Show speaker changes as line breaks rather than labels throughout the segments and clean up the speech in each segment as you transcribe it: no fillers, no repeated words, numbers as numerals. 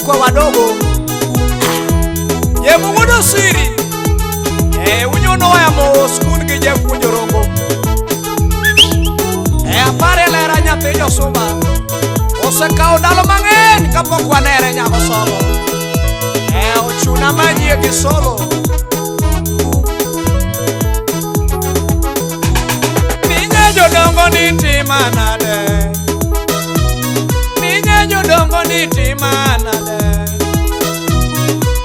kwa wadogo. Yemugudo siri. Unyono ya mo skul gi japuonj Orongo. Apare lera nyathi Josuba. Osekawo ndalo mang'eny kapok wanere nyako somo. Ochuna manyie gi solo. Ninye jodongo ni tima nade. Ninye jodongo ni tima nade.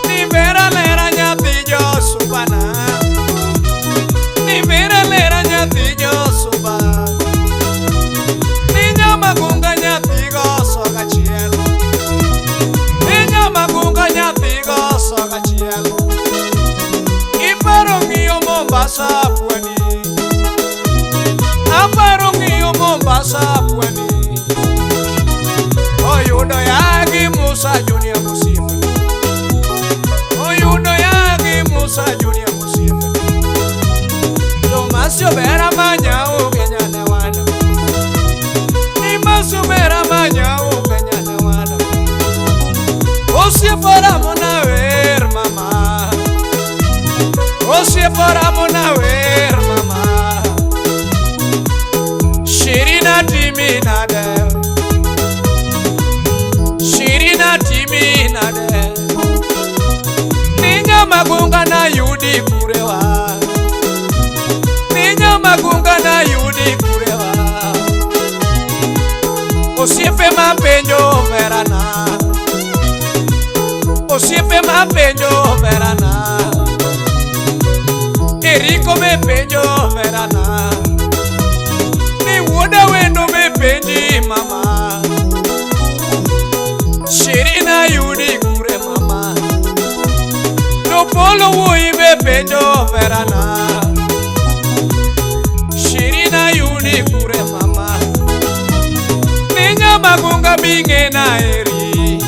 Ni vera lera nyathi Josuba na. Ni vera lera nyathi Josuba. Ni nyamagunga nyathi goso gachiel. Ni nyamagunga nyathi goso gachiel. Iparo ng'iyo Mombasa pwani. Aparo ng'iyo Mombasa pwani. Oyudo yagi Musa Junior mosiepni. Oyudo yagi Musa Junior mosiepni. Tomasio bera manyao Kenya ne wana. Ni bera manyao Kenya ne wana. Osiepora mona wer mama. Osiepora mona wer mama. Shirina timi nade. Shirina timi nade. Ninya magunga na yudi kurewa. Ninya magunga na yudi kurewa. Osiepe mapenjo verana. Osiepe mapenjo verana. Eriko me penjo verana. Ni wuoda wendo me penji mama. Shirina yudi kure mama. Topolo wuoyi be penjo verana. Shirina yudi kure mama. Ninya magunga binge na eri.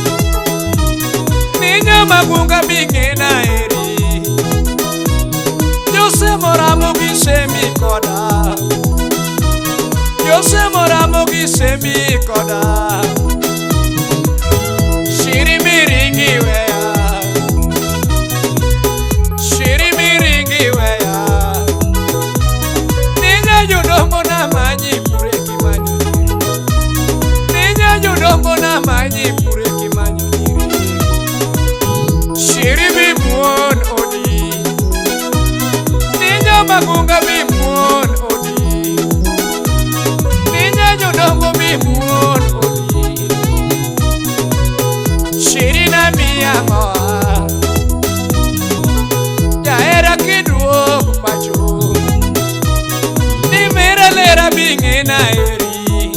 Ninya magunga binge na eri. Jose moramo gi semi koda. Jose moramo gi semi koda. Shiri miringi weya. Shiri miringi weya. Ninya jodongo na manyi kure kimanyo nyiri. Ninya jodongo na manyi kure kimanyo nyiri. Shiri mi muon odi. Ninya magunga mi muon odi. Ninya jodongo mi muon odi. Shirina miya moa. Jahera kiduog pacho. Ni mera lera binge na eri.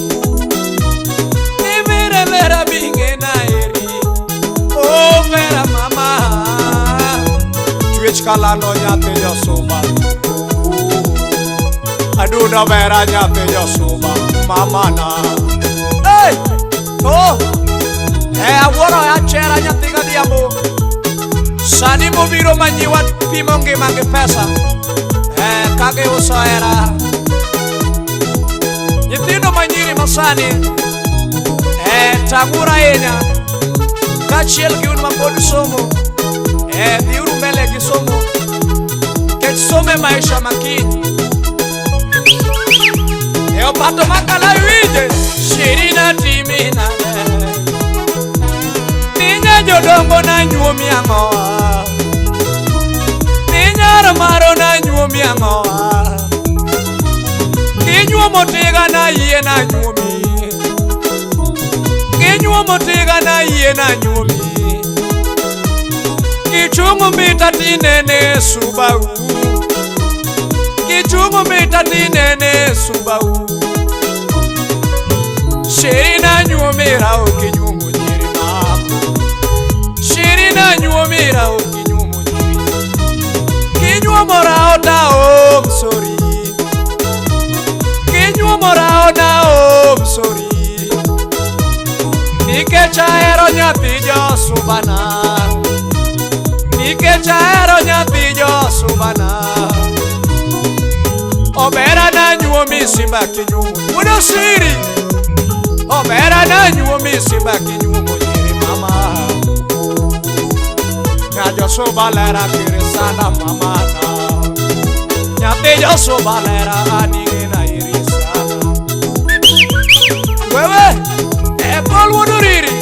Ni mera lera binge na eri. Oh vera mama. Chwech kalano nyathi Josuba. Adundo vera nyathi Josuba mama na. Hey! Oh! Awuoro achera nyathi gadhiambo. Sani mobiro manyiwa pimo ngima gi pesa. Kagiuso hera. Nyithindo manyiri masani. Tang'uru ahinya. Kaachiel gi un mapod somo. Dhiuru mbele gi somo. Nikech somo e maisha makiny. Opato makala iwinje. Shirina timi nade. Ninya jodongo na nyuomi ang'owa. Ninya maro na nyuomi ang'owa. Kinyuomo tiga na yie na nyuomi. Kinyuomo tiga na yie na nyuomi. Kichungu mita tinene subau. Kichungu mita tinene subau. Shirina nyuomi rao kinyuomo nyiri mako. Shirina nyuomi rao kinyuomo nyiri. Kinyuomo rao da om sori. Kinyuomo rao da om sori. Nikech ahero nyathi Josubana. Nikech ahero nyathi Josubana. Omera na nyuomi simba kinyuomo. Wuod Osiri. Omera na nyuomi simba kinyuomo nyiri mama. Nyajosuba lera kiri sana mamana. Nyathi josuba lera aning'e na iri sana. Wewe, e Paul Wodoriri.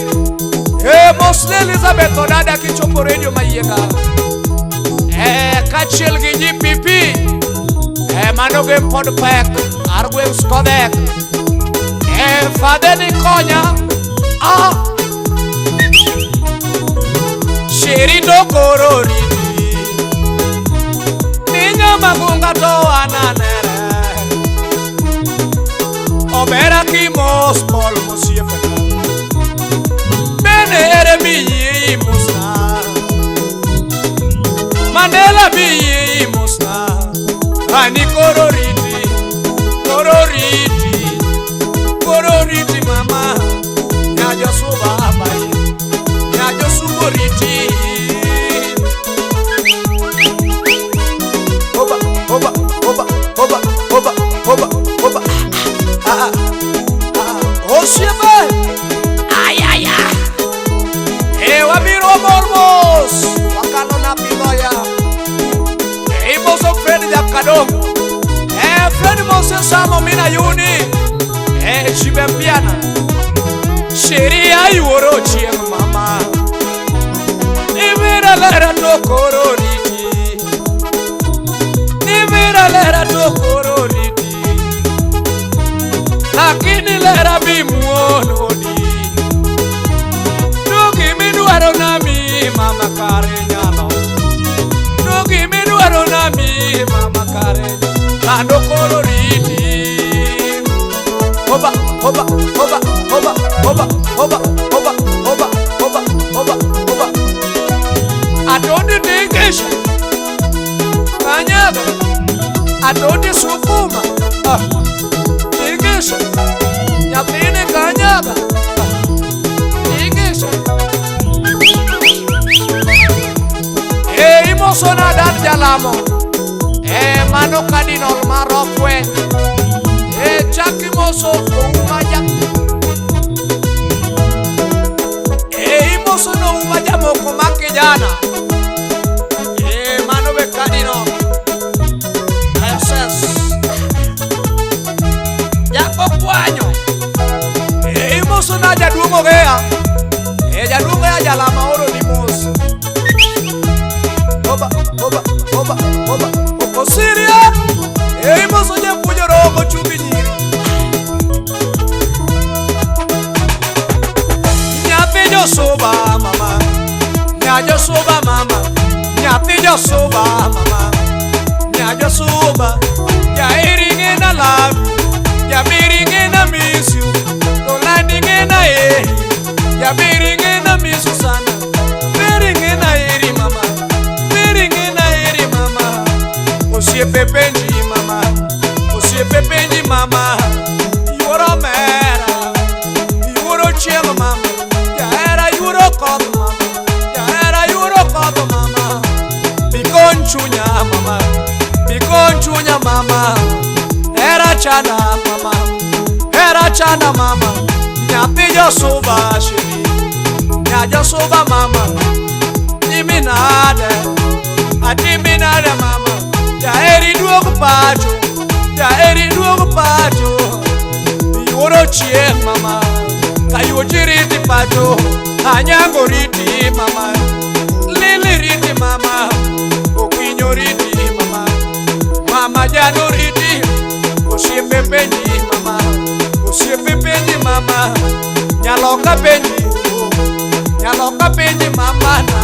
E Mosle Elizabeth Odada kichopo radio mayienga. E kaachiel gi GPP. E mano gem pod pek, ar gweng' Skodek. E fadheni konya. Ah! Sheri to koro riti. Ninyo magunga to ananere. Obera kimos Paul mosiepena. Bene ere miyi musna. Mandela biyi musna. Ani koro riti, koro riti, koro riti mama. Nyajosuba abayi, nyajosubo riti. Oba, oba, oba, oba, oba, oba, oba. Ah, ah, ah. Osiepe. Ay, ay, ay. E wabiro mor mos. Wakalo na piloya. E imoso Fred Jakadong. E Fred Mose Samo mina yuni. E chibe piana. Sheria yuoro chieng' mama. Nimira lera to koro riti. Nimira lera to koro riti. Lakini lera bi muon odi. To gimidwaro nami mama kare nyalo. To gimidwaro nami mama kare lando koro riti. Oba, oba, oba, oba, oba, oba, oba, oba, oba, oba, oba. Adondi dingisha. Kanyaga. Adondi sukuma. Ah. Dingisha. Nyathini kanyaga. Ah. Dingisha. E imosona dan jalamo. E mano kadinol marofwe. E chaki moso oumaja. E imoso no umaja moko makijana. E mano be kadinol. SS. Jako kwanyo. E imoso na jaduong' ogea. E jaduong' ogea jalama oro ni mos. Oba, oba, oba, oba. Osiria. E imoso japuonjo rogo chumbi nyiri. Nyathi josuba mama. Nyajosuba mama. Nyathi josuba mama. Nyajosuba. Jaeri ng'ena love you. Jabiri ng'ena miss you. Tolani ng'ena eri. Jabiri ng'ena miss you sana. Beri ng'ena eri mama. Beri ng'ena eri mama. Osiepe penji mama. Osiepe penji mama. Yuoro mera. Yuoro chieng' mama. Jahera yuoro koth mama. Jahera yuoro koth mama. Bikon chunya mama. Bikon chunya mama. Hera chana mama. Hera chana mama. Nyathi josuba shiri. Nyajosuba mama. Timi nade. Atimi nade mama. Jaheri duog pacho. Jaheri duog pacho. Yuoro chieng' mama. Kayuochi riti pacho. Anyango riti mama. Lili riti mama. Okinyo riti mama. Mama jano riti. Osiepe penji mama. Osiepe penji mama. Nyaloka penji. Nyaloka penji mama na.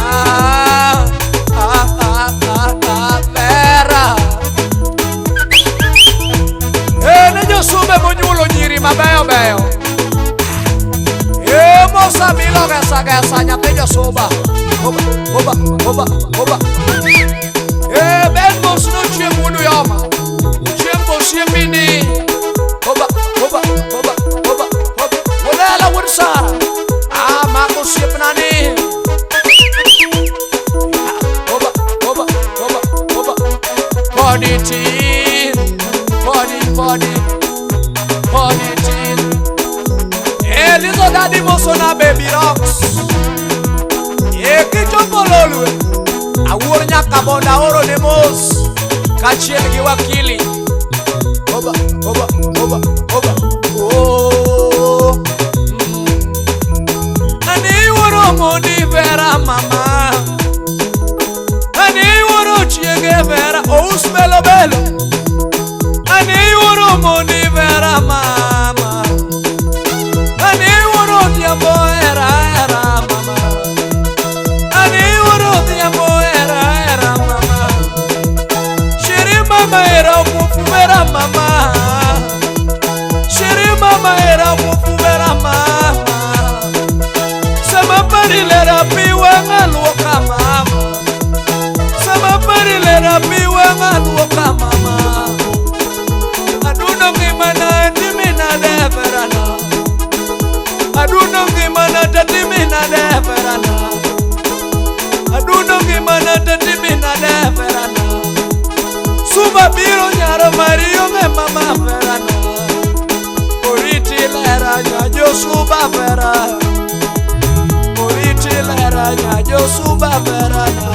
Ah, ah, ah, ah, lera. E ne josube monyuolo nyiri mabeyo beyo. E mosa milo gesa gesa nyathi josuba. Oba, oba, oba, oba. E ben mos nochiem wuod Uyoma. Ochieng' osiepini. Oba, oba, oba, oba, oba. Wuod wuod Sara. Ah, mako osiepna ni. Oba, oba, oba, oba. Podi tin. Podi, podi. Podi tin. E lizo dadi moso na baby rocks. E kichopo lolwe. Awuor nyaka bonda oro ne mos kaachiel gi wakili. Oba, oba, oba, oba. Oh. Ani wuoro mondi vera mama. Ani wuoro chiege vera ous belo belo. Ani wuoro mondi vera mama. Ani wuoro odhiambo era era mama. Ani wuoro odhiambo era era mama. Shiri mama era mufu vera mama. Shiri mama era mufu vera mama. Sama pari lera pi wang'a luoka mama. Sama pari lera pi wang'a luoka mama. Adundo ngimana timina de verana. Adundo ngimana timina de verana. Adundo ngimana timina de verana. Suba biro nyaro Mario me mama verana. Oriti lera nyajo suba vera. Oriti lera nyajo suba verana.